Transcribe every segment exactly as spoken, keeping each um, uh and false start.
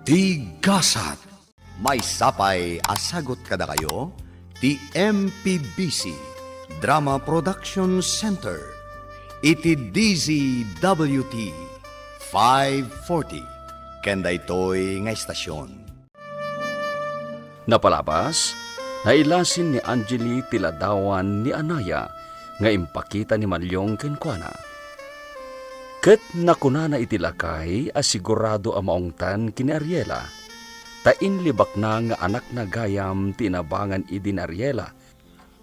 Ti gasat. Maysa pay a sagut kadakayo ti M P B C Drama Production Center iti D Z W T five forty ken daytoy nga estasion. Napalabas, nailasin ni Angeli ti ladawan ni Anaya nga impakita ni Maliong kenkuana. Ket nakunana iti lakay a sigurado a maungtan ken ni Ariela, ta inlibakna nga anakna gayam ti inabangan idi ni Ariela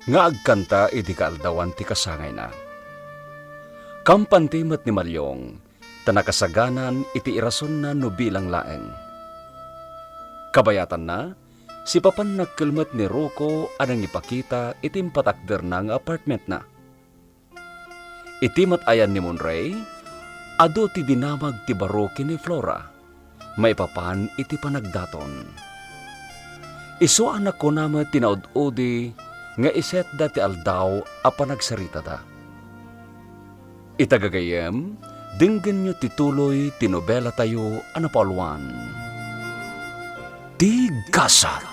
nga agkanta idi kaaldawan ti kasangayna. Kampante met ni Maliong, ta nakasaganan iti irasonna no bilang laeng. Kabayatanna, sipapan nakkel met ni Ruko a nangipakita iti impatakderna nga apartmentna. Iti mat-ayan ni Monray, adu ti dinamag ti baro ken ni Flora, maipapan iti panagdaton. Isu a nakuna met ti naud-udi nga isetda ti aldaw a panagsaritada. Ita gagayyem, denggenyo ti tuloy ti nobelatayo a napauluan, Ti Gasat.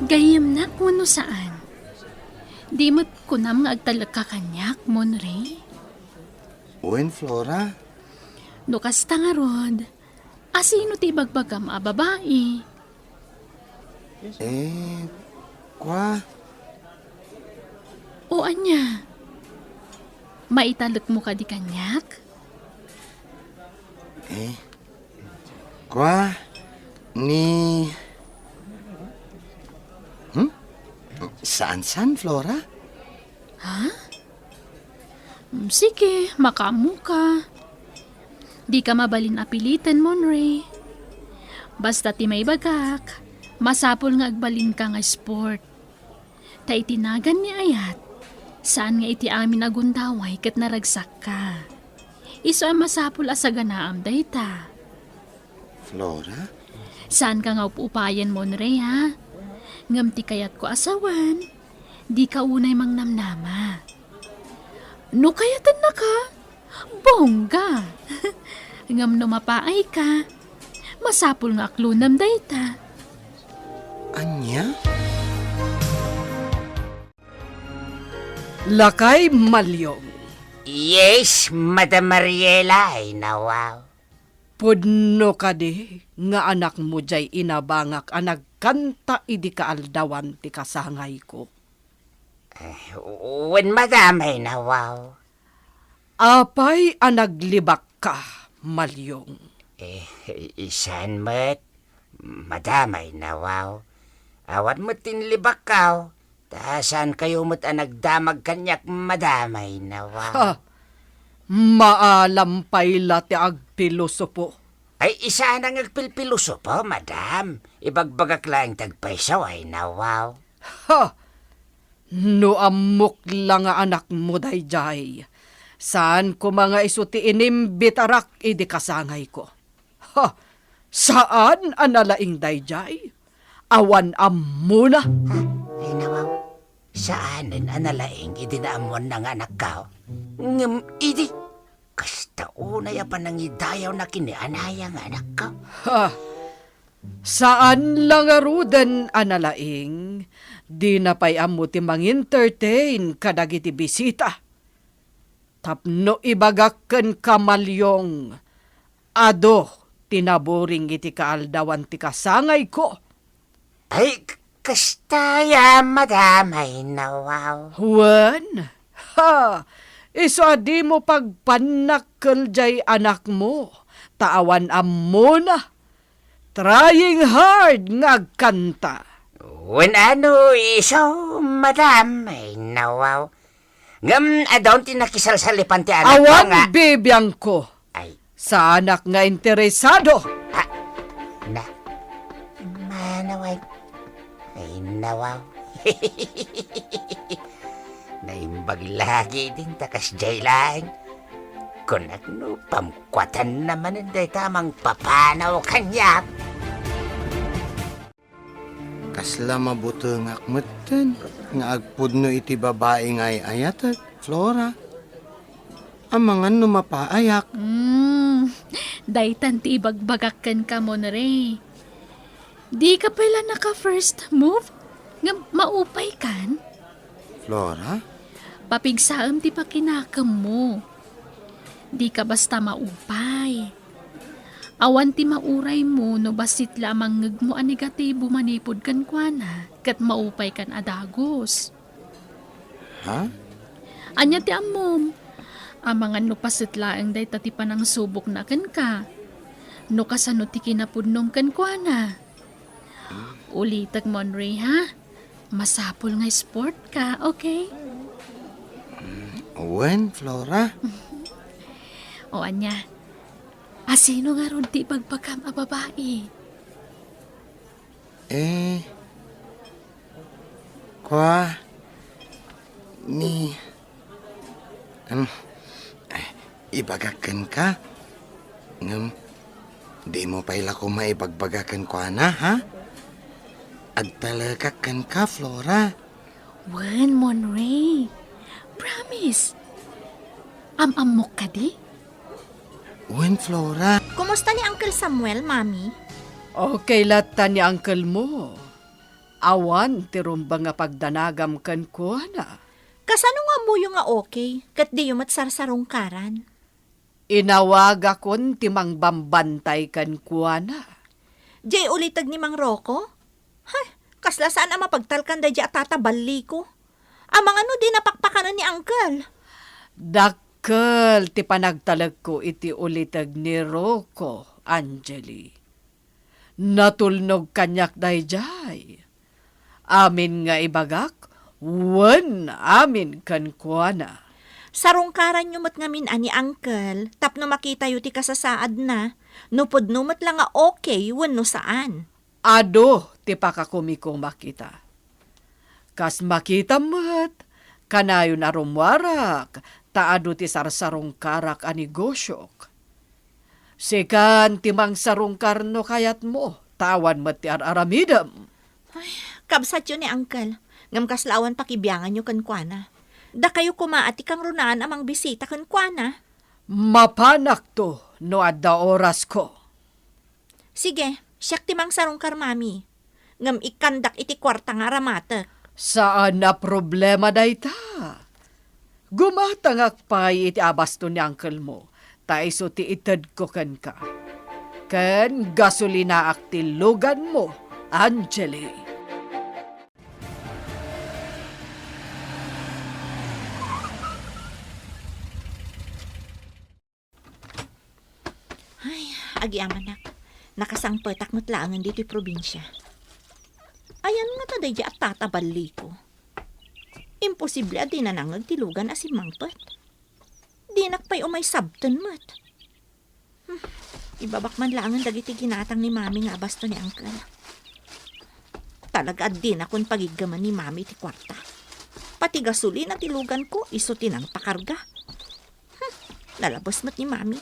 Gayyemnak wenno saan? Di met kunam nga agtalekka kaniak, Monray? Wen, Flora. No kasta ngarud, asino ti ibagbagam a babai? Eh, kua? O ania? Maitalekmo kadi kaniak? Eh, kua ni... Hmm? Saan-saan, Flora? Ha? Mm, sige, makaammoka. Dika mabalin a piliten, Monray. Basta ti maibagak, masapul nga agbalinka nga sport. Ta iti nagan ni Ayat, saan nga iti amin a gundaway ket naragsakka. Isu a masapul a saganaam dayta. Flora? Saanka nga up-upayen, Monray, ha? Ngem ti kayatko a sawen, dika unay mangnamnama. No kayatennaka, bongga. Ngem no mapaayka, masapul nga aklonem dayta. Ania? Lakay, Maliong. Yes, Madam Mariela, ay nawaw. Pudno kadi nga anakmo jay inabangak a nagkanta idi kaaldawan ti kasangayko? Eh, wen, madam, ay nawaw. Apay a naglibakka, Maliong? Eh, i-, isan met, madam, ay nawaw. Awan met ti inlibakkaw, ta saankayo met a nagdamag kaniak, madam, ay nawaw. Ha! Maalam pay la ti agpilosopo. Ay, isana nga agpilpilosopo, madam. Ibagbagak laeng ti agpayso, ay nawaw. Ha! No ammok la nga anakmo dayjay, saan koma nga isu ti inimbitarak idi kasangayko. Ha! Saan a nalaing dayjay? Awan ammona. Ha? Ay, nawaw. Saanen a nalaing idi naammoanna nga anakko? Ngem idi, kasta unay a panangidayawna ken ni Anaya nga anakko. Ha! Saan la ngaruden a nalaing, dina pay ammo ti mangentertain kadagiti bisita. Tapno ibagak kenka, Maliong, adu ti naburing iti kaaldawan ti kasangayko. Ay, k-, kasta ya, madam, ay nawaw. Wen? Ha! Isu a dimo pagpannakkel jay anakmo, ta awan ammona. Trying hard nga agkanta. Wen ano isu, madam, ay nawaw. Ngem adun ti nakisalsalipan ti anakko. Awan nga bibiangko. Ay. Saanak nga interesado. Ah, na, manaway. Ay, nawaw. Naimbag lagi din ta kasjay laeng. Kunak no pamkuatanna manen dayta a mangpapanaw kaniak. Kasla mabutengak metten nga agpudno iti babai nga ay-ayatek, Flora. Amangan no mapaayak. Hmm, Daytan ti ibagbagak kenka, Monray. Dika pay la naka-first move? Nga maupay kan? Flora? Papigsaem ti pakinakemmo. Dika basta maupay. Awan ti mauraymo no bassit la a mangngegmo a negatibo manipud kenkuana ket maupay kan a dagus. Ha? Ania ti ammom? Amangan no paset laeng dayta ti panangsubokna kenka. No kasano ti kinapudnom kenkuana? Ulitek, Monray, ha? Masapul nga sport ka, okay? Wen, Flora? O ania? Asino ngarud ti ibagbagam a babai? Eh, kua ni, em, eh, ibagak kenka, ngem dimo pay la koma ibagbaga kenkuana, ha? Agtalekak kenka, Flora. Wen, Monray. Promise. Am-ammok kadi? Wen, Flora. Kumusta ni Uncle Samuel, Mami? Okay latta ni uncle mo. Awan ti rumbeng a pagdanagam kenkuana. Kasano nga ammoyo nga okay, ket diyo met sarsarungkaran? Inawagakon ti mangbambantay kenkuana. Diay uliteg ni Mang Rocco? Hay, kasla saan a mapagtalkan daydiay a tata Balliko. Amangan no dina pakpakanen ni Uncle. Dakkel ti panagtalekko iti uliteg ni Rocco, Angeli. Natulnog kaniak daydiay. Amin nga ibagak, wen amin kenkuana. Sarungkaranyo met ngamin a ni Uncle tapno makitayo ti kasasaadna, no pudno met la nga okay wenno saan. Adu ti pakakumikuma kita. Kas makitam met, kanayon a rummuarak, ta adu ti sarsarungkarak a negosiok. Sikan ti mangsarungkar no kayatmo, ta awan met ti ar-aramidem. Ay, kabsatyo ni Uncle, ngem kasla awan pakibianganyo kenkuana. Dakayo koma a ti kangrunaan a mangbisita kenkuana. Mapanakto no adda orasko. Sige, siak ti mangsarungkar, Mami. Ngem ikkandak iti kuarta nga aramatek. Saan a problema dayta. Gumatangak pay iti abaston ni uncle mo, ta isu ti itedko kenka. Ken gasolinaak ti luganmo, Angeli. Ay, agyamanak. Nakasangpetak met laengen ditoy probinsia. Ayan ngata daydiay a tata Balliko? Imposible a dina nangngeg ti lugan a simmangpet. Dinak pay umay sabten met. Hmm, ibabak man laengen dagiti ginatang ni Mami nga abasto ni Uncle. Talaga a dinakon pagiggemen ni Mami ti kuarta. Pati gasolina ti luganko, isu ti nangpakarga. Hmm, nalabes met ni Mami.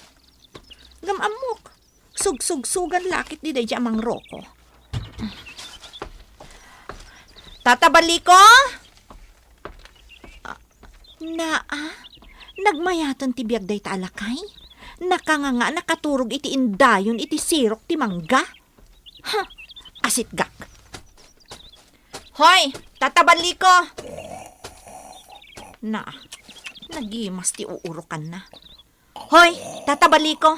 Ngem ammok, sugsugsugan la ketdi daydiay a Mang Rocco. Tata Balliko? Ah, naa, nagmayaten ti biag dayta a lakay? Nakanganga, nakaturog iti indayon iti sirok ti mangga? Ha, asitgak. Hoy, Tata Balliko! Naa, nagimas ti uurokanna. Hoy, Tata Balliko!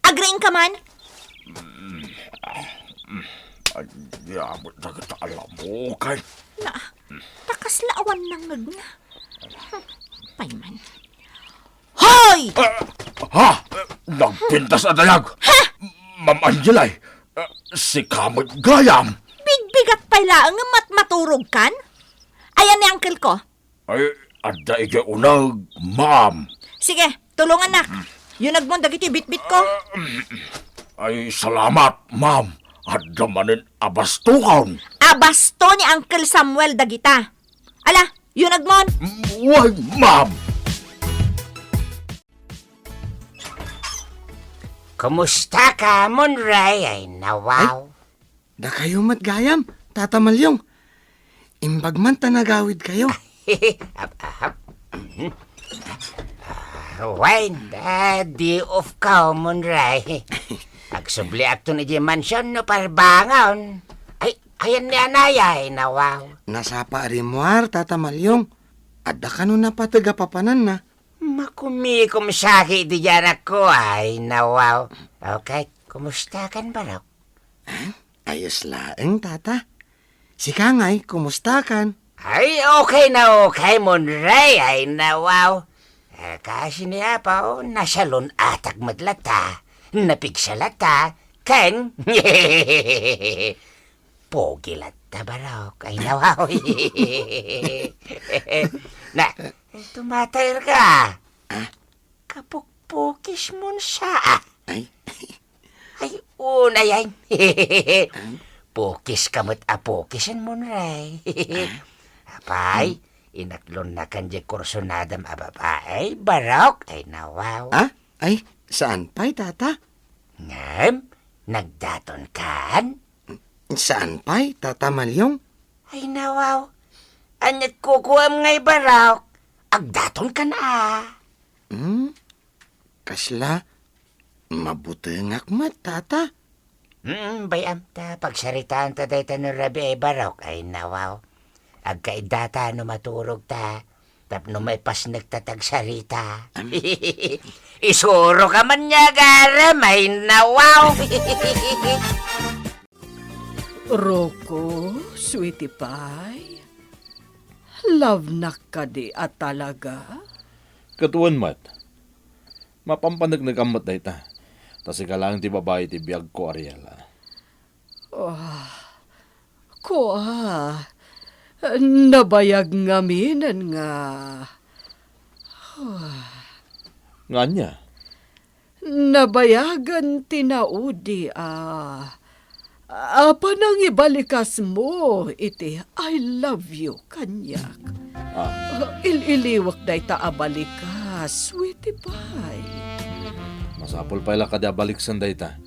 Agriingka man? Ay, yabot dagita alamok, ay. Na, ta kasla awan nangngegna. Payman. Hoy! Ah, ha? Nagpintas a dayag? Ha? Ma'am Angela, eh, sika met gayam? Bigbigak pay laeng nga matmaturog kan? Ayan ni uncle ko. Ay, adda idiay uneg, ma'am. Sige, tulongannak. Yunegmon dagiti bitbitko. Ay, salamat, ma'am. Adda manen a bastokon. Abasto ni Uncle Samuel dagita. Ala, yunegmon. Way, ma'am. Kumusta ka, Monray? Ay, nawaw. Dakayo met gayam, Tata Malyong. Imbag man ta nagawidkayo. Ap-, ahap. Mhm. Ah, Wen, the day off ko, Monray. Agsubliakton idiay mansion no parbangon. Ay, ayan ni anayay, nawaw. Nasapa a rimuar, Tata Malyong. Adda kano napateg a papananna? Makumikom saki iti dianakko, ay, nawaw. Okay, kumustakan, barok? Ah, ayos laeng, Tata. Sika ngay, kumustakan? Ay, okay na okay, Monray. Ay, nawaw. Eh, kasi ni Apo, nasalun-atak met latta. Napigsa latta. Ken, pogi latta, barok. Ay, nawaw. Na, tumataer ka. Ah? Kapukpukis mon sa. Ay. Ay, unay, ay. Ah? Pukis ka met a pukisen, Monray. Ah? Apay, hmm, inaklonnakan diay kursonadam a babae, barok? Ay, nawaw. Ah? Ay, saan pay, Tata? Ngem, nagdaton kan? Saan pay, Tata Malyong? Ay, nawaw. Ania't kukuam ngay, barok? Agdaton kan a. Hmm? Kasla, mabutengak met, Tata. Hmm, bay-am ta, pagsaritaanta dayta no rabii, barok. Ay, nawaw. Agkaiddata no maturogta, tapno maipasnekta ti agsarita. Am. Isuroka man nga agaram, ay, nawaw. Rocco, sweetie pie, love-nak kadi a talaga? Ket wen met. Mapampaneknekam met dayta. Ta sika laeng ti babai ti biagko, Ariela. Ah, kua, nabayag ngaminen nga. Nga ania? Nabayagen ti naudi a, a panangibalikasmo iti "I love you" kaniak. Ah. Il-iliwek dayta a balikas, sweetie pie. Masapul pay la kadi a baliksen dayta.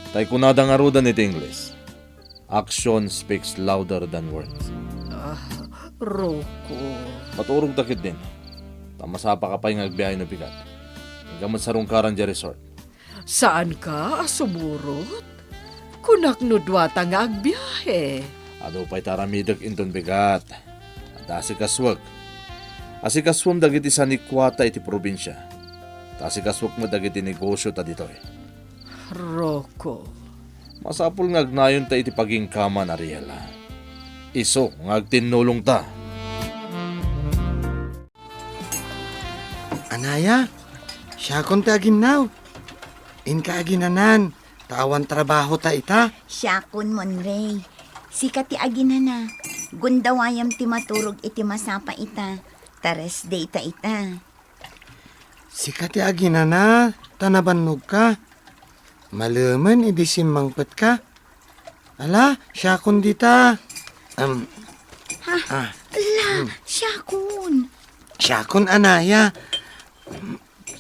Tay kunada ngaruden iti Ingles, "Action speaks louder than words." Ah, Rocco. Maturogta ketdin. Ta masapaka pay nga agbiahe no bigat. Inka met sarungkaran diay resort. Saanka a sumurot? Kunak no duata nga agbiahe. Adu pay ti aramidek inton bigat. Adda asikasuek. Asikasuem dagiti sanikuata iti probinsia. Ta asikasuek met dagiti negosio ta ditoy. Rocco. Masapul nga agnayonta iti pagingkaman, Ariela. Isu nga agtinnulongta. Anaya, siakon ti aginnaw. Inka aginanan, ta awan trabahota ita. Siakon, Monray. Sika ti aginana. Gundawayam ti maturog iti masapa ita. Ta rest day ta ita. Sika ti aginana, ta nabannogka. Malemen idi simmangpetka. Ala, siakon dita. Am, Ha? Ah. Ala, hmm. Siakon. Siakon, anaya.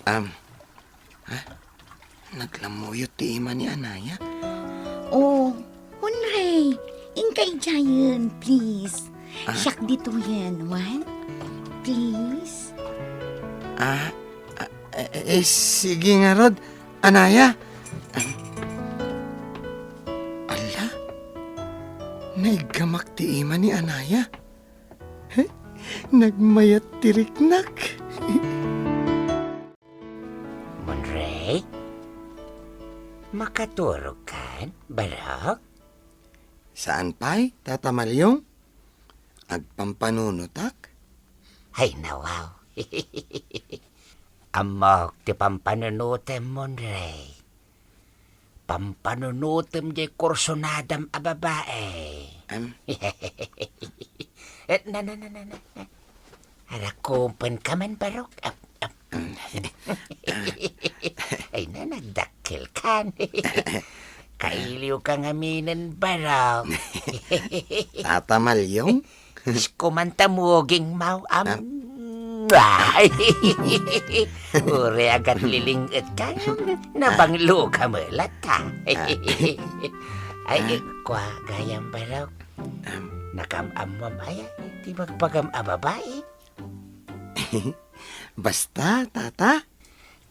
Am, ha? Naglamuyot ti ima ni anaya. Oh, Monray, inka idiayen, please. Ah? Siak ditoyen, wen? Please. Ah, ah, eh, eh, sige ngarud, anaya. Ala, naiggamak ti ima ni anaya. Nagmayat ti riknak. Monray, makaturogkan, barok? Saan pay, Tata Malyong? Agpampanunotak? Ay, nawaw. Ammok ti pampanunotem, Monray. Pampanunotem diay kursonadam a babae. Em? Eh, na, na, na, na, na, na. Arakumpenka man, barok. Ap, ap. Ay, na, nagdakkelkan. Kailiwka ngaminen, barok. Tata Malyong? Isko man ta muging maw-, am-, Ah. Ay. Uray agatliling-etka, nabangloka met latta. Ah. Ay, Ah. Kua gayam, barok. Am. Nakam-ammom aya ti bagibagam a babai? Basta, tata.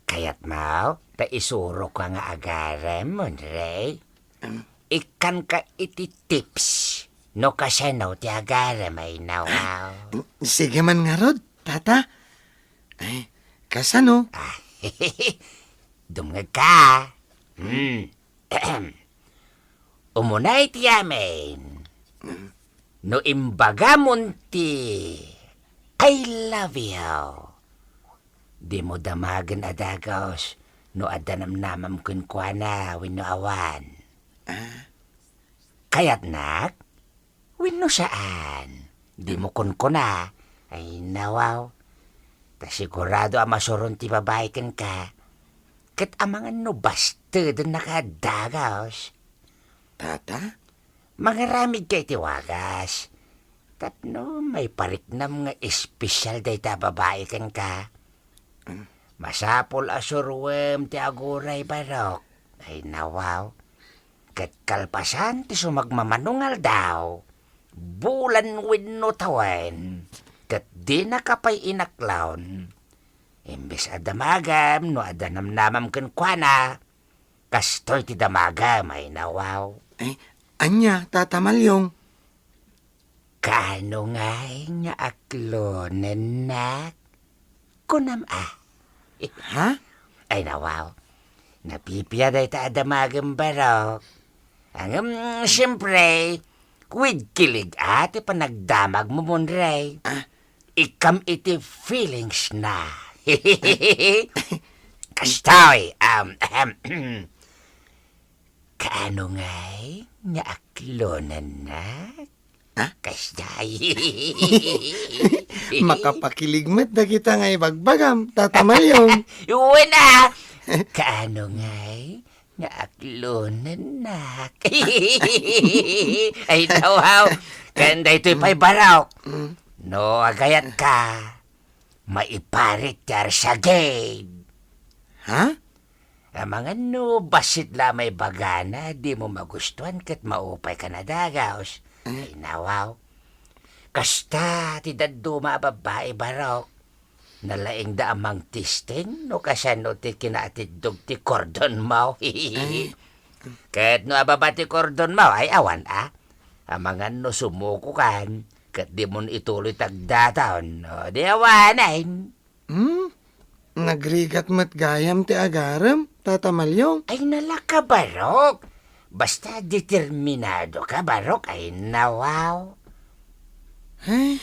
Kayatmo ta isurok nga agarem, Monrey? Em. Ikkanka iti tips no kasano ti agarem, ay nawaw. Sige man ngarud, tata. Ay, kasano? Ah, dumngegka. Hmm. Umuna iti amin. No imbagamon ti "I love you," dimo damagen a dagus no adda namnamam kenkuana wenno awan. Ah? Kayatnak wenno saan? Dimo kunkuna. Ay, nawaw. Ta sigurado a masuron ti babai kenka. Ket amangan no bastedennaka a dagus. Tata? Mangaramidka iti wagas tapno maipariknam nga espesyal dayta a babai kenka. Mm. Masapul a suroem ti aguray, Barok. Ay, nawaw. Ket kalpasan ti sumagmamano nga aldaw, bulan wenno tawen, ket dinaka pay inaklon. Imbes a damagem no adda namnamam kenkuana, kastoy ti damagem, ay nawaw. Ay, ania, Tata Malyong? Kaano ngay nga aklonennak? Kunam a. Ha? Ay, nawaw. Napipia dayta a damagem, Barok. Ngem, siempre, with kilig a ti panagdamagmo, Monrey. Ah? Ikam iti feelings na. Kastoy, um, ahem. Kaano ngay nga aklonennak? Ha? Kasdiay. Makapakilig met dagita nga ibagbagam, Tata Malyong. Wen a. Kaano ngay nga aklonennak? Ay, nawaw. Ken daytoy pay, Barok. Mm. No agayatka, maiparit ti arsagid. Ha? Amangan no bassit la maibagana, dimo magustuan ket maupayka a dagus. Eh? Ay, nawaw. Kasta ti dadduma a babbai, Barok. Nalaingda a mangtesting no kasano ti kinaatiddog ti kordonmo. Eh? Ket no ababa ti kordonmo, ay awan a. Amangan no sumukokan, ket dimon ituloy ti agdaton. O, di awanen. Hmm? Nagrigat met gayam ti agarem, Tata Malyong? Ay, nalaka, Barok. Basta determinadoka, Barok, ay nawaw. Ay,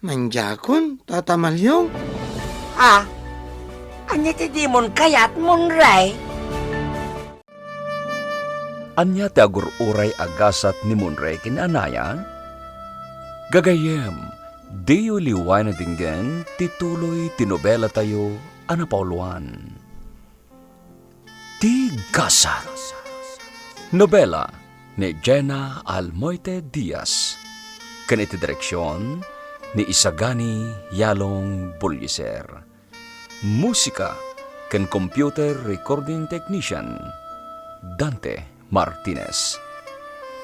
mandiakon, Tata Malyong. Ah, ania ti dimon kayat, Monrey? Ania ti agur-uray a gasat ni Monrey ken Anaya? Gagayyem, diyo liwayan a denggen ti tuloy ti nobelatayo a napauluan, Ti Gasat. Nobela ni Jenna Almoite Diaz, ken iti direksion ni Isagani Yalong Bullieser. Musika ken computer recording technician, Dante Martinez.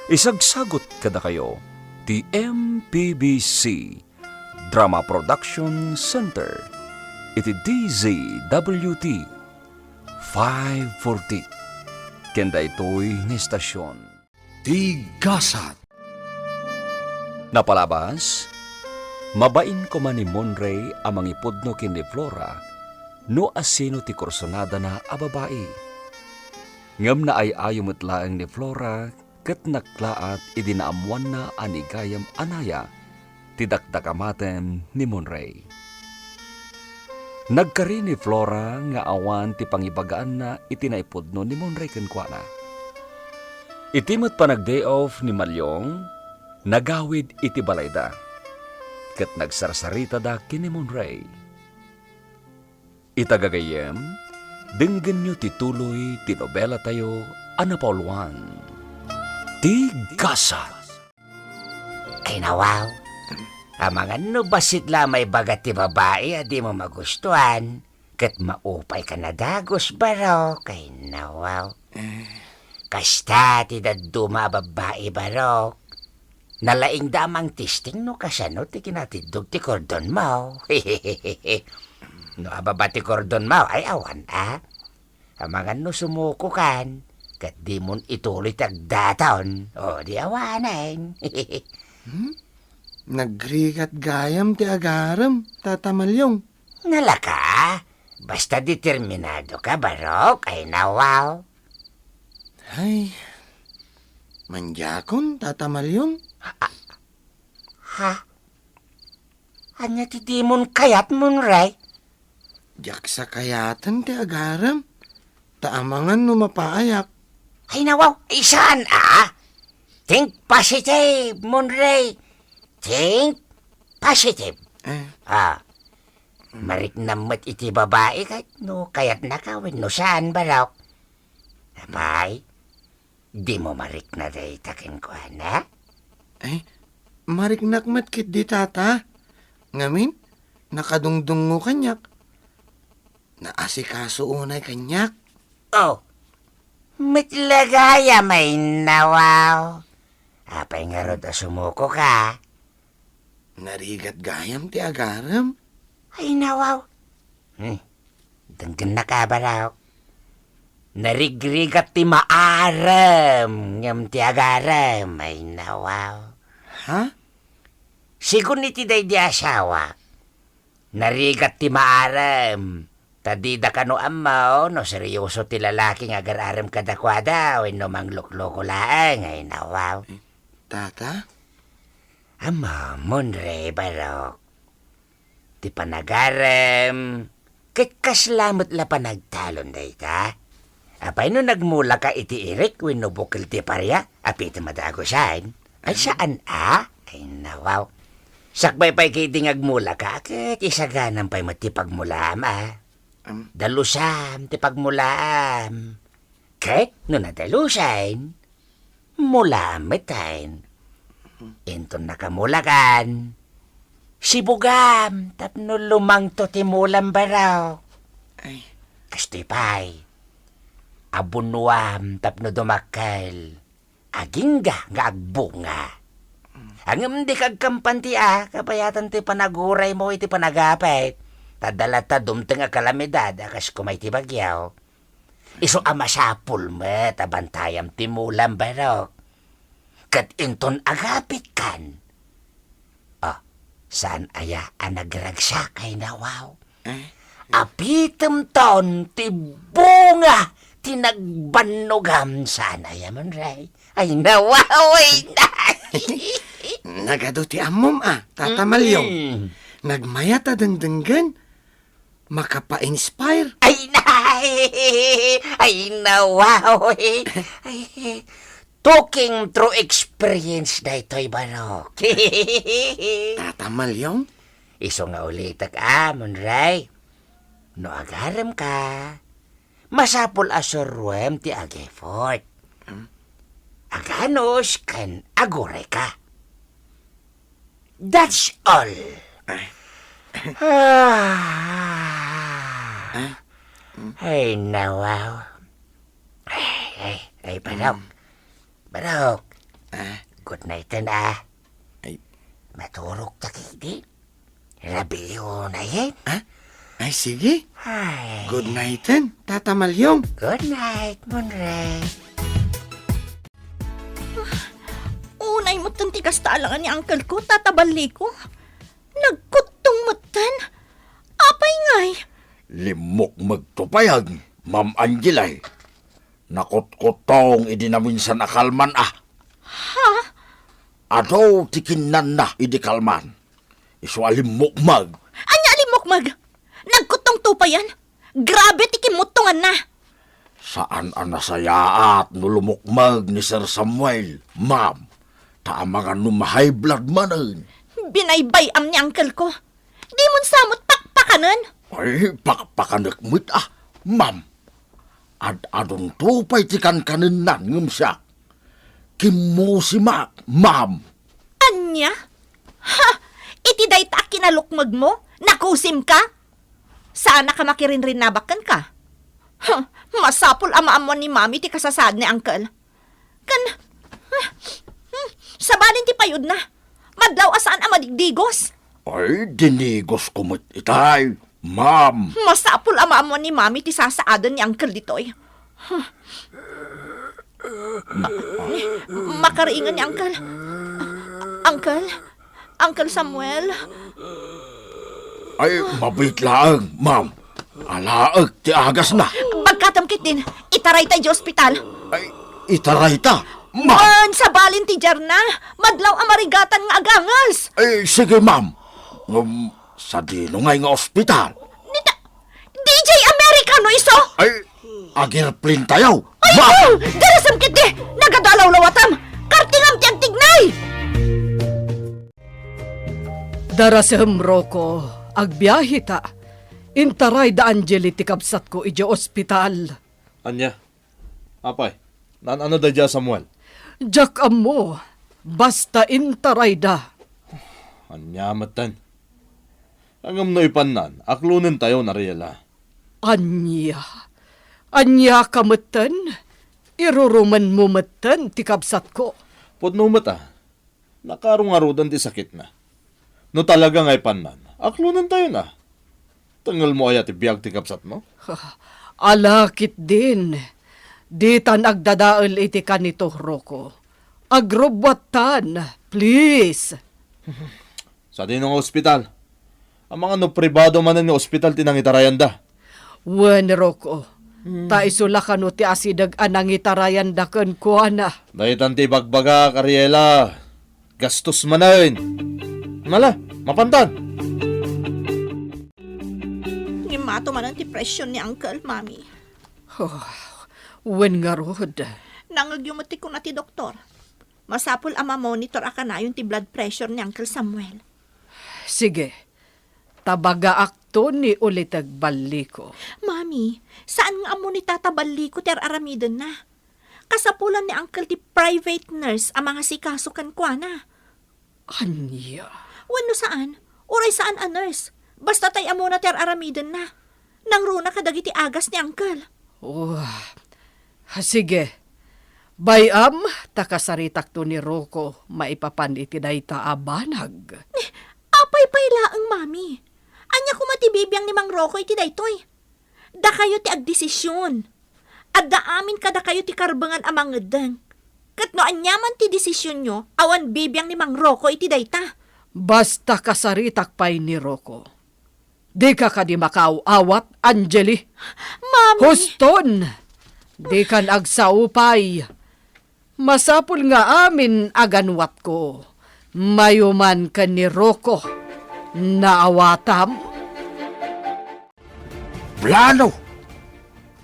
Isagsagut kadakayo ti M P B C Drama Production Center iti D Z W T five forty. Ken daytoy nga estasion. Ti Gasat. Napalabas, mabain koma ni Monrey a mangipudno ken ni Flora no asino ti kursunadana a babai. Ngem naay-ayo met laeng ni Flora ket naklaat idi naammoanna a ni gayam Anaya ti dakdakamaten ni Monrey. Nagkari ni Flora nga awan ti pangibagaanna iti naipudno ni Monrey kenkuana. Iti met panag-day off ni Malyong, nagawid iti balayda, ket nagsarsaritada ken ni Monrey. Ita gagayyem, denggenyo ti tuloy ti nobelatayo a napauluan, Ti Gasat. Ay, nawaw. Amangan no bassit la maibaga ti babai a dimo magustuan, ket maupayka a dagus, Barok. Ay, nawaw. Eh. Kasta ti dadduma a babbai, Barok. Nalaingda a mangtesting no kasano ti kinatiddog ti kordonmo. No ababa ti kordonmo, ay awan, a? Amangan no sumukokan, ket dimon ituloy ti agdaton. O, di awanen. Hmm? Nagrigat gayam ti agarem, Tata Maliong. Nalaka, basta determinadoka, Barok, ay nawaw. Ay, mandiakon, Tata Maliong. Ha? Ania ti dimon kayat, Munray? Diak sakayaten ti agarem, ta amangan no mapaayak. Ay, nawaw, ay saan, a? Think positive, Munray. Think positive. Eh. A, mariknam met iti babai ket no kayatnaka wenno saan, Barok. Apay, dimo marikna dayta kenkuana? Eh, mariknak met ketdi, Tata. Ngamin, nakadungdungngo kaniak. Naasikaso unay kaniak. O, met la gayam, ay nawaw. Apay ngarud a sumukoka? Narigat gayam ti agarem. Ay, nawaw. Hmm. Denggennaka, Barok. Narigrigat ti maarem ngem ti agarem. Ay, nawaw. Ha? Sigun iti daydi asawa, narigat ti maarem. Ta dida kano ammo no serioso ti lalaki nga agar-arem kadakuada wenno manglukloko laeng. Ay, nawaw. Eh, Tata? Ammom, Munray, Barok. Ti panagarem, ket kasla met la panagtalon dayta. Apay no nagmulaka iti irik wenno bukel ti paria, apitem a dagusen? Ay, saan a? Ay, nawaw. Sakbay pay ketdi nga agmulaka, ket isaganam pay met ti pagmulaam, a? Am. Dalusam ti pagmulaam. Ket no nadalusen, mulaam metten. Inton nakamulakan, sibugam tapno lumangto ti mulam, Barok. Ay. Kastoy pay, abunuam tapno dumakkel, agingga nga agbunga. Ngem dika agkampanti a kabayatan ti panaguraymo iti panagapit, ta adda latta dumteng a kalamidad a kas kuma iti bagyo. Isu a masapul met a bantayam ti mulam, Barok. Ket inton agapitkan, a, saan aya a nagragsak, ay nawaw? Eh? Apitemton ti bunga ti nagbannogam, saan aya, Munray? Ay, nawaw, ay, na. Nagadu ti ammom, a, Tata Maliong. Mm-mm. Nagmayat a dengdenggen. Makapa-inspire. Ay, nay! Ay, nawaw! Ay, talking through experience daytoy, Barok. Tata Maliong? Isu nga ulitek a, Munray. No agarem ka, masapul a suroem ti ag-effort. Hmm? Aganus ken agurayka. That's all. Ay. Ah. Ay. Mm. Ay, nawaw. Ay, ay, ay, Barok. Mm. Barok. Ah. Good night, a. Ay. Maturog ta kidi. Rabii unayen. Ah? Ay, sige. Ay. Good night, Tata Maliong. Good night, Munray. Unay metten ti kasta alangan ni uncle ko, Tata Balliko. Nagkuttong metten. Apay ngay? Limmukmegto pay, Ma'am Angela. Nakutkuttong idi naminsan a kalman a. Ha? Adu ti kinnanna idi kalman. Isu a limmukmeg. Ania a limmukmeg? Nagkuttongto payen? Grabe ti kimmuttonganna. Saan a nasayaat no lumukmeg ni Sir Samuel, ma'am. Ta amangan no ma-high blood manen. Binaybay-am ni uncle ko. Dimon sa met pakpakanen. Ay, pakpakanek met a, ma'am. Ad-adunto pay ti kankanennan ngem siak, kimmusimak, ma'am. Ania? Ha? Iti dayta a kinalukmegmo, nakusimka? Saanka makirinrinnabak kenka? Huh, masapul a maammuan ni Mami ti kasasaad ni Uncle. Kan, ah, hmm, Sabali ti payudna. Madlaw a saan a madigdigos. Ay, dinigosko met itay, ma'am. Masapul a maammuan ni Mami ti sasaaden ni Uncle ditoy. Huh. Makariingan ni Uncle. Uncle? Uncle Samuel? Ay, mabiit laeng, ma'am. Alaek ti agasna. Bagkatam ketdin, itarayta idiay ospital. Ay, itarayta, ma'am. Wen, sabali ti diarna. Madlaw a marigatan nga aganges. Ay, sige, ma'am. Ngem, sadino ngay nga ospital? Dita, D J Americano isu? Ay, agirplintayo. Ay, ma'am! Darasem ketdi! Nagadu a lawlawatam! Kartingam ti agtignay! Darasem, Rocco, agbiaheta. Intaray da Angeli ti kabsatko idiay ospital. Ania? Apay, naan-ano daydiay a Samuel? Diak ammo. Basta intaray da. Ania metten? Ngem no ipannan, aklonentayon, Ariela. Ania? Ania ka metten? Irurumenmo metten ti kabsatko. Pudno met a, nakarungarodan ti sakitna. No talaga nga ipannan, aklonentayon a. Tengelmo aya ti biag ti kabsatmo? Ala ketdin. Ditan agdadael iti kanito, Rocco. Agrubbuattan, please. Sadino nga ospital? Amangan no pribado manen nga ospital ti nangitarayanda. Wen, Rocco. Hmm. Ta isu la kano ti asideg a nangitarayanda kenkuana. Daytan ti ibagbagak, Ariela. Gastos manen. Ala, mapantan. Ngem mato manen ti presyon ni Uncle, Mami. Oh, wen ngarud. Nangngegyo met ti kuna ti doktor. Masapul a mamonitor a kanayon ti blood pressure ni Uncle Samuel. Sige. Tabagaakto ni Uliteg Balliko. Mami, saan nga ammo ni Tata Balliko ti ar-aramidenna? Kasapulan ni Uncle ti private nurse a mangasikaso kenkuana. Ania? Wenno saan, uray saan a nurse. Basta tay ammona ti ar-aramidenna. Nangruna kadagiti agas ni Uncle. Oh, sige. Bay-am, ta kasaritakto ni Rocco maipapan iti dayta a banag. Apay pay laeng, Mami? Ania koma ti bibiang ni Mang Rocco iti daytoy? Dakayo ti agdesisyon. Adda amin kadakayo ti karbengan a mangeddeng. Ket no aniaman ti desisyonyo, awan bibiang ni Mang Rocco iti dayta. Basta kasaritak pay ni Rocco. Dika kadi makaaw-awat, Angeli? Mami! Huston! Dikan agsao pay. Masapul nga amin a ganuatko, mayuman ken ni Rocco. Naawatam? Plano?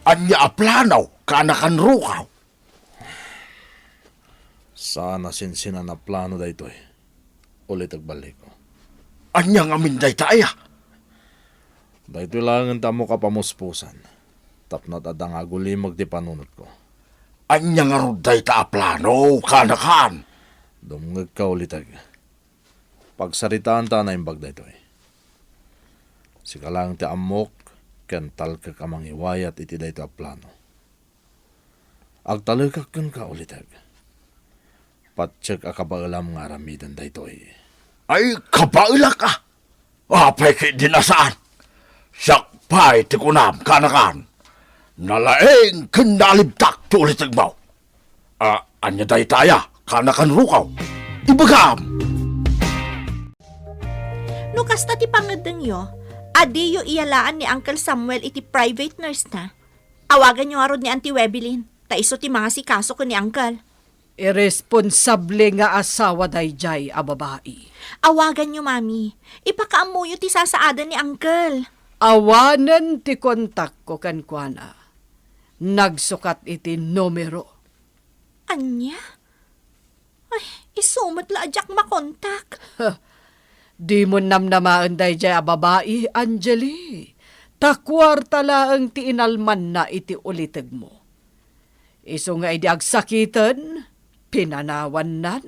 Ania a plano, kanakan Rocco? Saan a sinsinan a plano daytoy, Uliteg Balliko. Ania ngamin dayta aya? Daytoy laengen ti ammok a pamuspusan, tapno adda nga agulimeg ti panunotko. Ania ngarud dayta a plano, kanakan? Dumngegka, Uliteg. Pagsaritaanta a naimbag daytoy. Sika laeng ti ammok ken talkek a mangiwayat iti daytoy a plano. Agtalekak kenka, Uliteg. Patiek a kabaelam nga aramiden daytoy. Ay, kabaelak a! Apay ketdin a saan? Siak pay ti kunam, kanakan. Nalaing ken nalibtak ti ulitegmo. A, ania dayta aya, kanakan Rocco? Ibagam! No kasta ti pangeddengyo, adiyo iyalaan ni Uncle Samuel iti private nurse na. Awaganyo ngarud ni Auntie Webelin, ta isu ti mangasikaso ken ni Uncle. Irresponsable nga asawa daydiay a babai. Awaganyo, Mami. Ipakaammoyo ti sasaaden ni Uncle. Awanen ti kontakko kenkuana. Nagsukat iti numero. Ania? Ay, isu met la a diak makontak. Dimon namnamaen daydiay a babai, Angeli. Ta kuarta laeng ti inalmanna iti ulitegmo. Isu nga idi agsakiten, pinanawannan.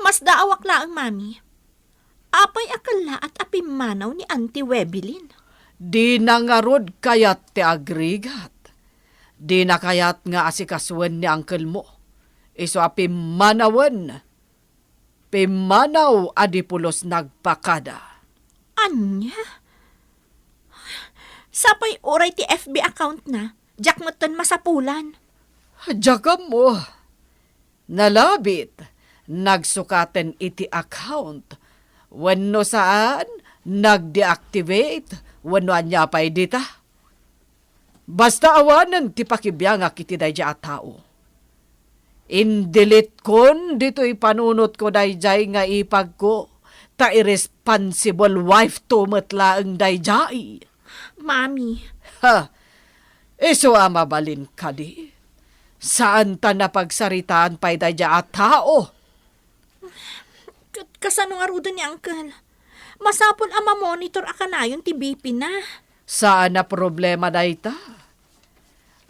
Masdaawak laeng, Mami. Apay a kellaat a pimmanaw ni Auntie Webelin? Dina ngarud kayat ti agrigat. Dina kayat nga asikasuen ni uncle-mo. Isu a pimmanawen. pimmanaw a di pulos nagpakada. Ania? Sapay uray ti F B account na, diak metten masapulan. Diak ammo. Nalabit, nagsukaten iti account, wenno saan, nag-deactivate, wenno ania pay dita. Basta awanen ti pakibiangak iti daydiay a tao. Indeletekon ditoy panunotko daydiay nga ipagko, ta irresponsible wife to met laeng daydiay. Mami. Ha? Isu a mabalin kadi? Saan ta napagsaritaan pay daydiay a tao? Ket kasano ngaruden ni Uncle? Masapul a mamonitor a kanayon ti B P na. Saan a problema dayta.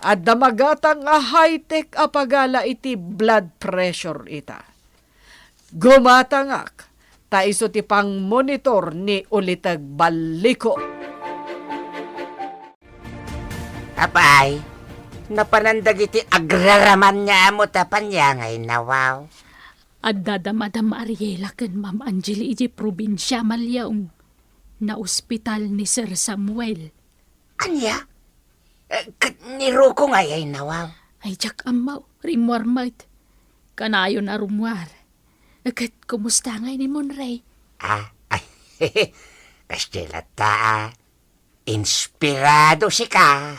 Adda magatang a high-tech a pagala iti blood pressure ita. Gumatangak, ta isu ti pangmonitor ni Uliteg Balliko. Apay, napanan dagiti agraraman nga amo ta paniangay na, wow. Adda da Madam Ariela ken Ma'am Angeli idiay probinsia, Maliong. Naospital ni Sir Samuel. Ania? Eh, ket ni Ruko nga ayay nawaw? Ay, diak ammo, rimmuar met. Kanayon a rummuar. Ket kumusta ngay ni Monray? Ah, ay, kasta latta, ah. Inspirado sika.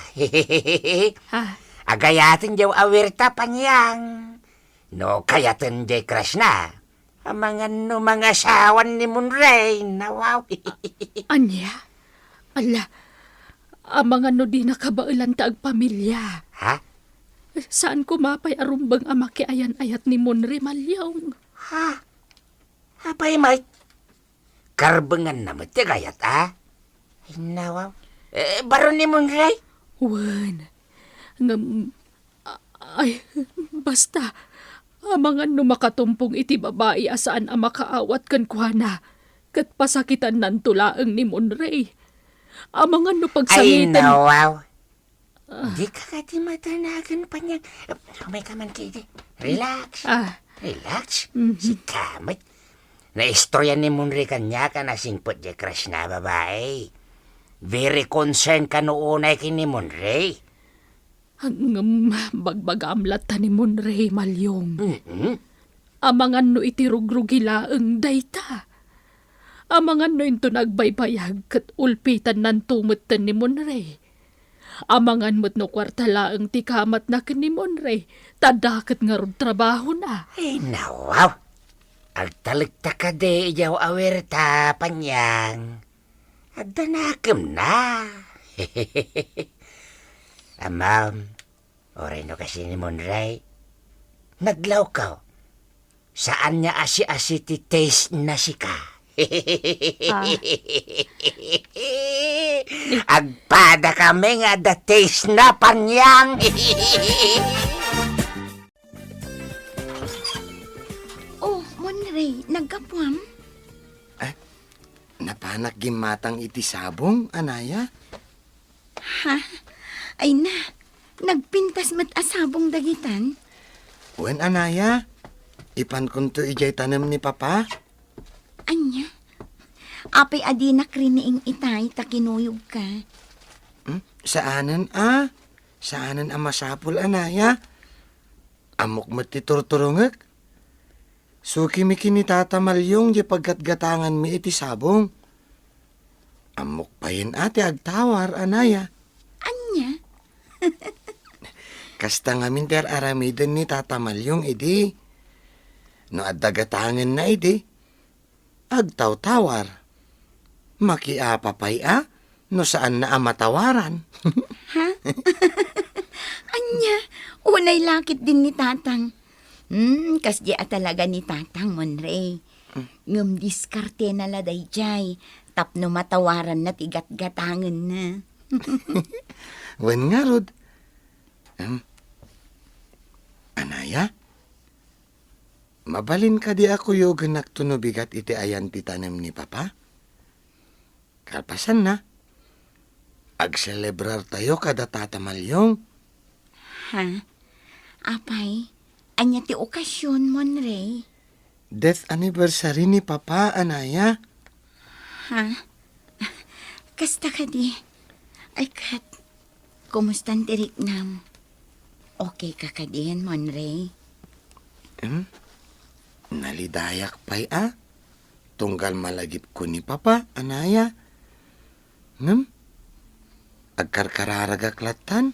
Ha? Agayaten diay awirta, Panyang. No kayaten diay crush na, amangan no mangasawan ni Monray, nawaw. Ania? Ala, amangan no dina kabaelan ta agpamilia. Ha? Saan koma pay a rumbeng a makiayan-ayat ni Monray, Maliong. Ha? Apay met? Karbenganna met ti gayat, a? Ay, nawaw. Eh, baro ni Monray? Wen. Ngem, a-, ay, basta, amangan no makatumpong iti babai a saan a makaawat kenkuana, ket pasakitannanto laeng ni Monray. Amangan no pagsangiten. Ay, nawaw. Ah. Dika kadi madanagan, Panyang. Umay ka man kadi. Relax. Ah. Relax. Mhm. Sika met. Naistorya ni Monray kaniak a nasingpet diay crush na a babai. Very concerned kano unay ken ni Monray. Ngem bagbagam latta ni Monray, Maliong. Mm-mm. Amangan no iti rugrugi laeng dayta. Amangan no inton agbaybayag ket ulpitannanto metten ni Monray. Amangan met no kuarta laeng ti kamatna ken ni Monray, ta dakket ngarud trabahona. Ay, nawaw. Agtalekta kadi idiay awirta, Panyang. Adda nakemna. Amam, uray no kasdi ni Monray, nadlawko. Saan nga asi-asi ti taste na sika. Ah. Agpada kami nga adda taste na, Panyang. Oh, Monray, naggapuam? Ah, napanak gimmatang iti sabong, anaya? Ha? Ay na, nagpintas met a sabong dagitan? Wen, anaya, ipankonto idiay tanem ni Papa. Ania? Apay a dinak riniing itay ta kinuyogka? Hmm? Saanen a? Saanen a masapul, anaya? Ammok met ti turturongek. Sukimi ken ni Tata Maliong diay paggatgatanganmi iti sabong. Ammok payen a ti agtawar, anaya. Ania? Kasta ngamin ti ar-aramiden ni Tata Maliong idi. No adda gatangenna idi, agtawtawar. Makiapa pay a no saanna a matawaran. Ha? Ania? Unay la ketdin ni Tatang. Hmm, kasdi a talaga ni Tatang, Monray. Hmm. Ngem diskartena la daydiay tapno matawaranna ti gatgatangenna. Wen ngarud. Hmm. Anaya? Mabalin kadi a kuyogenakto no bigat iti ayan ti tanem ni Papa? Kalpasanna, agselebrartayo kada Tata Maliong. Ha? Apay, ania ti okasion, Monray? death anniversary ni Papa, anaya. Ha? Kasta kadi? Ay, ket, kumustan ti riknam? Okay ka kadin, Monray? Hmm? Nalidayak pay a. Tunggal malagipko ni Papa, anaya. Ngem, agkarkararagak lattan.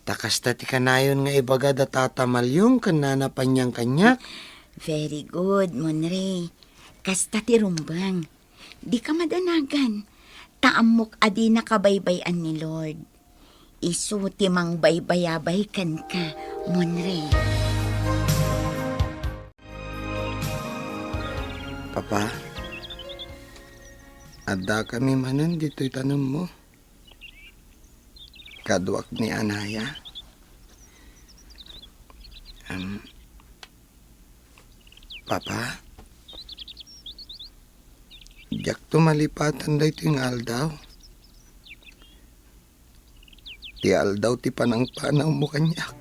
Ta kasta ti kanayon nga ibaga da Tata Malyong ken Nana Panyang kaniak. Very good, Monray. Kasta ti rumbeng. Dika madanagan. Ta ammok a dinaka baybay-an ni Lord. Isu ti mangbaybayabay kenka, Monray. Papa, addakami manen ditoy tanemmo. Kaduak ni anaya. Em, Papa, diakto malipatan daytoy nga aldaw. Ti aldaw ti panangpanawmo kaniak.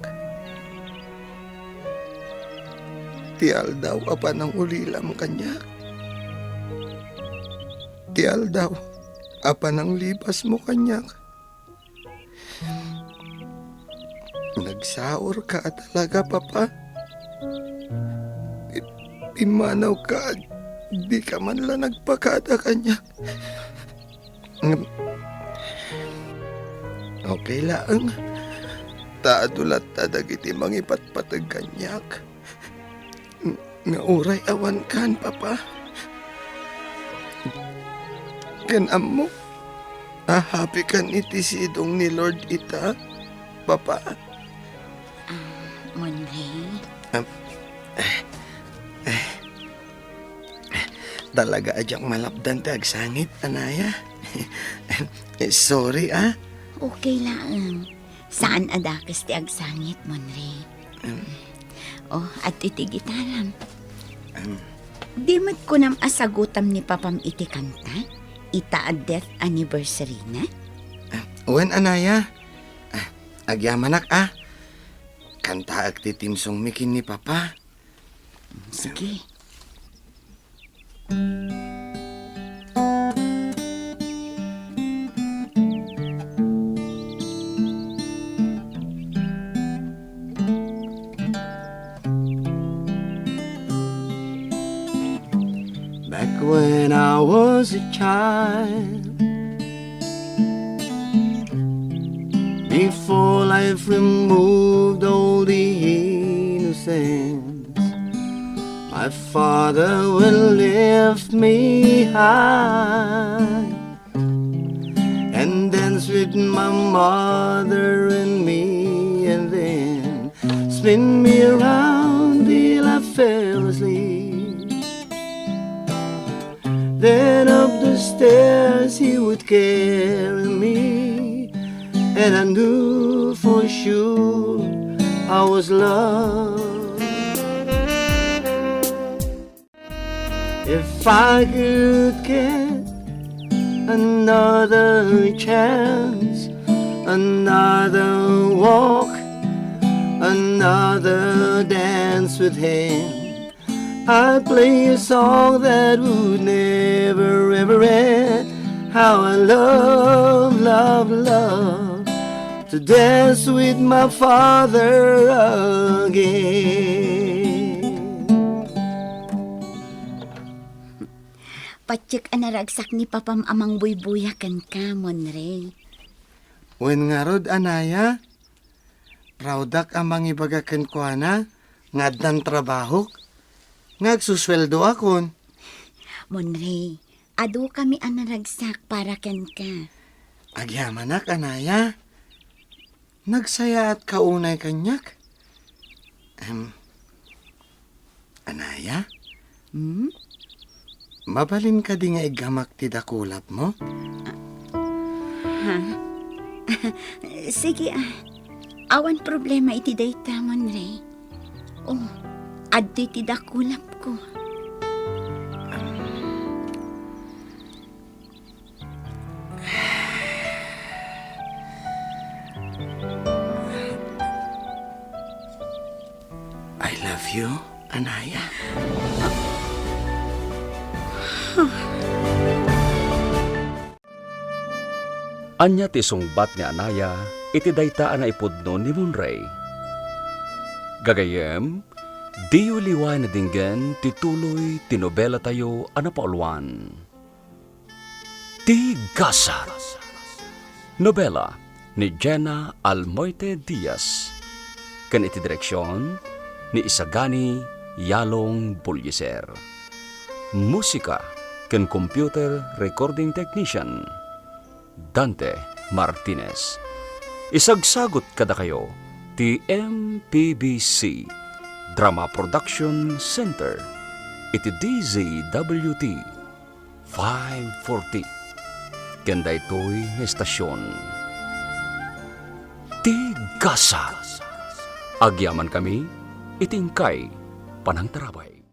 Ti aldaw a panangulilam kaniak. Ti aldaw a pananglibasmo kaniak. Nagsaurka a talaga, Papa. Pin-, pimmanawka, dika man la nagpakada kaniak. Ngem, okay laeng. Ta adu latta dagiti mangipatpateg kaniak. Nga uray awankan, Papa. Ken ammok a happy kan iti sidong ni Lord ita, Papa. Ah, Monray? Am, eh, eh, talaga a diak malapdan ti agsangit, anaya. Eh, sorry, ah. Okay laeng. Saan a dakes ti agsangit, Monray. Em. Oh, adtoy ti gitaram. Em. Di met kunam a sagutam ni Papam iti kanta? Ita a death anniversary na? Ah, wen, anaya. Ah, agyamanak, ah. Kantaek ti theme song mi ken ni Papa. Sige. Back when I was a child, before life removed all the innocence, my father will lift me high and dance with my mother and me, and then spin me around till I fell asleep. Then up the stairs he would carry me, and I knew for sure I was loved. If I could get another chance, another walk, another dance with him, I'd play a song that would never ever end. How I love, love, love to dance with my father again. Patiek a naragsak ni Papam a mangbuybuya kenka, Monray. Wen ngarud, anaya? Proud-ak a mangibaga kenkuana nga addan trabahok, nga agsusueldoakon. Monray, adukami a naragsak para kenka. Agyamanak, anaya. Nagsayaatka unay kaniak. Em, Anaya? Hmm? Mabalin kadi nga iggamak ti dakulapmo? Ha? Sige, ah. Awan problema iti dayta, Monray. Oh, adtoy ti dakulapko. I love you, Anaya. Ania ti sungbat ni Anaya iti dayta a naipudno ni Monray? Gagayyem, diyo liwayan a denggen ti tuloy ti nobelatayo a napauluan, Ti Gasat. Nobela ni Jenna Almoite Diaz, ken iti direksion ni Isagani Yalong Bullieser. Musika ken computer recording technician, Dante Martinez. Isagsagut kadakayo ti M P B C Drama Production Center iti D Z W T five forty. Ken daytoy nga estasion, Ti Gasat. Agyamankami iti inkay panangtarabay.